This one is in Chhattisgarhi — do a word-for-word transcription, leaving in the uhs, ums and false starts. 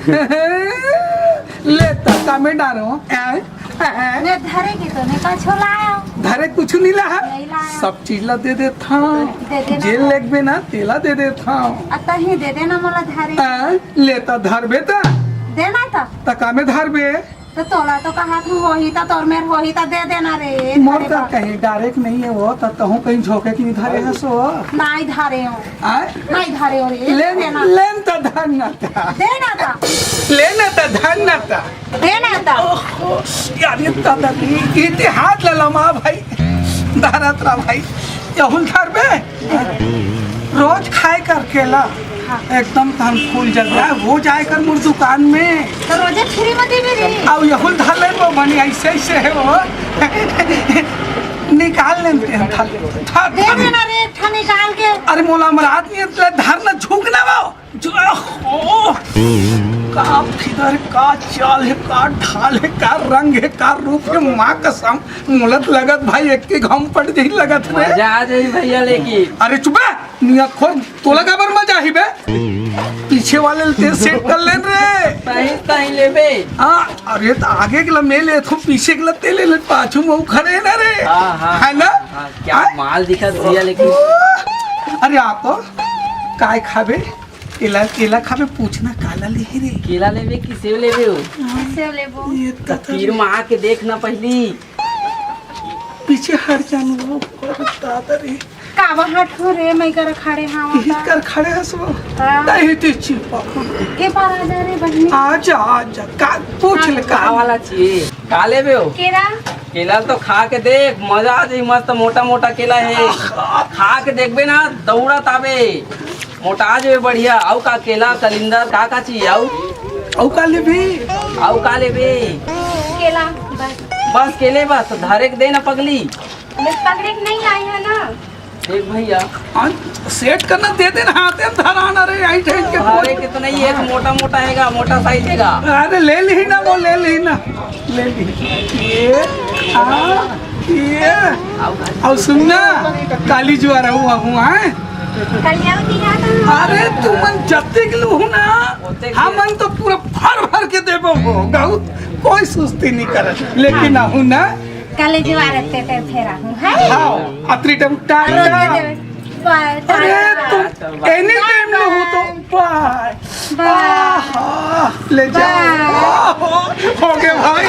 ले त का में डारो? आय? आय? मैं धरे के तो नहीं का छोलाया। धरे कुछ नहीं ला। नहीं लाया। सब चीज ला दे देत हंव। दे देना जे ना। लेगबे ना, तेला दे देत हंव। अतही दे देना मोला धरे। आय? ले त धरबे त। देना त। त का में धरबे? त तोला तो कहा तू होही त तोर मेर होही त दे देना रे। मोर धरे का बर। कहीं डायरेक्ट नहीं है वो, त तहूं कहीं झोंके के नहीं धरे हस वो। नहीं धरे हो। आय? नहीं धरे हो रे। लेन, देना। लेन त धर ना त। देना त। लेन त धर ना त। देना त। ओहो, यार, ये दादा, ये, ये हाथ ला लमा भाई, धरत रहा भाई, यहुल धरबे, रोज खाए कर केला, हाँ। एकदम तन फूल जल रहा है, रोज आए कर मोर दुकान में। तो रोजे फ्री में देबे रे। अब यहुल धर ले वो बनी, ऐसे, ऐसे है वो। निकाल लेते हैं, धर ले, धर, दे धर। देना रे, एक ठा निकाल के। अरे मोला, हमर आदमी है, धर ना, झुक ना वो। जो, ओह, का फिगर, का चाल है, का ढाल है, का रंग है, का रूप है, माँ कसम, मोला त लगत भाई एक के घाव पड़ जाही लगत रे। मजा आ जाही भैया लेकिन। अरे चुप बे, निया खोर, तोला काबर मजा आही बे? पीछे वाले ल ते सेट कर लेन रे। सही, सही लेबे। हाँ, अरे त आगे के ला मैं लेथों, पीछे के ला ते ले ले, पाछू में वो खड़े है ना रे। हाँ, हाँ। है ना? हाँ, क्या हाँ? माल दिखत भैया लेकिन। अरे आप तो काय खाबे? केला, केला खाबे, पूछना काला लेहे रे? केला लेबे कि सेव लेबे हो? सेव लेबो। ये त त तीर में आके देख ना पहली। पीछे हट जान वो, अरे दादा रे। का वहाँ ठो रे, मैं कर खड़े हाँ इही वहाँ। कर खड़े हस वो। हाँ। नहीं ते चिपक। ए पार आ जा रे बहिनी। आ जा, आ जा। का पूछ ले, का का? वाला चाहिए? का लेबे हो? केरा। केला तो खा के देख, मजा आ जाई, मस्त मोटा मोटा केला है। खा के देखबे ना, दौड़त आबे, मोटा आ जाबे बढ़िया। अउ का केला, कलिंदर, का का चाहिए? अउ अउ का लेबे? अउ का लेबे? केला बस। बस केले बस, धरे के दे ना पगली। बस पकड़े के नहीं लाई है ना। देख भैया। हाँ, सेट करना दे दे ना, हाथे में धरा ना रे, यहीं ठहर के अरे बोल। कितना ही एक मोटा मोटा हैगा, मोटा साइज हैगा। अरे ले ली ना वो, ले ली ना, ले ली। ये, हाँ, ये। अउ सुन ना, काली जुआर हुआ हुआ है। कल्याण की याद है। अरे तुमन जत्ते के लूहू ना, ओते के। हमन तो पूरा भर भर के देबो हो, गहुत कोई सुस्ती नहीं करे, लेकिन आहू ना। काली जुआर ते ते फेरा हूँ, है? हाँ, अतरी टाइम टाटा। अरे, बाय, अरे, टाटा। तुम एनी टाइम में हो तो बाय। बाय। आहा, ले जाओ। बाय। आहा, हो गए भाई।